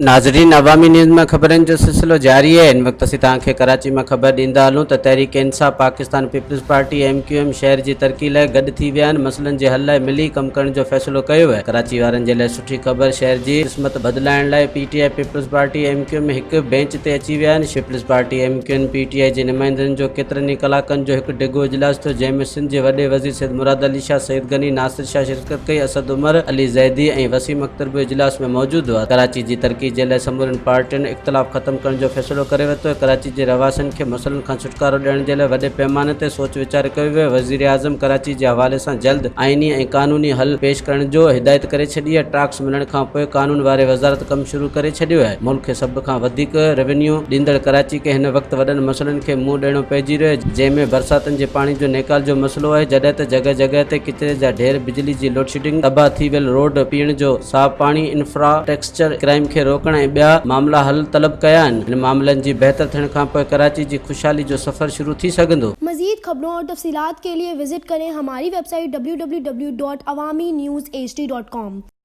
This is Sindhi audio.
ناظرين عوامي نيوز مان خبرن جو سلسلو جاري آهي هن وقت اسين توهان کي ڪراچي مان خبر ڏيندا هلون ته Tehreek Insaf Pakistan Peoples Party M Q M شهر جي ترقي لاء گڏ ٿي ويا آهن مسئلن جي حل لاء ملي ڪم ڪرڻ جو فيصلو ڪيو آهي ڪراچي وارن جي لاء سٺي خبر شهر جي قسمت بدلائڻ لاء P T I Peoples Party M Q M هڪ بينچ تي اچي ويا آهن Peoples Party M Q M P T I جي نمائندن جو ڪيترن ئي ڪلاڪن جو هڪ ڊگهو اجلاس ٿيو جنهن ۾ سنڌ جي وڏي وزير سيد مراد علي شاهه سيد غني ناصر شاهه شرڪت ڪئي اسد عمر علي زيدي ۽ وسيم اختر به اجلاس ۾ موجود هئا. ڪراچي جي ترقي جي لاء سمورين پارٽين اختلاف ختم ڪرڻ جو فيصلو ڪري ورتو آهي، ڪراچي جي رهواسين کي مسئلن کان ڇوٽڪارو ڏيڻ جي لاء وڏي پئماني تي سوچ ويچار ڪيو ويو آهي، وزيراعظم ڪراچي جي حوالي سان جلد آئيني ۽ قانوني حل پيش ڪرڻ جو هدايت ڪري ڇڏي آهي، ٽاڪس ملڻ کانپوء قانون واري وزارت ڪم شروع ڪري ڇڏيو آهي، ملڪ کي سڀ کان وڌيڪ روينيو ڏيندڙ ڪراچي کي هن وقت وڏن مسئلن کي منهن ڏيڻو پئجي رهيو آهي، جنهن ۾ برساتن جي پاڻي جو نيڪال جو مسئلو آهي، جڏهن ته جڳهه جڳهه تي ڪچري جا ڍير، بجلي جي لوڊشيڊنگ، تباهه ٿي ويل روڊ، پيئڻ جو صاف پاڻي، انفرا ٽرڪچر ڪرائيم کي روڪڻ ۽ ٻيا معاملا حل طلب ڪيا آهن، هن معاملن جي بهتر ٿيڻ کانپوء ڪراچي جي خوشحالي جو سفر شروع ٿي سگهندو. مزيد خبرون اور تفصيلات کے لئے وزٽ ڪرين ھماري web site www.awamiNewsHD.com.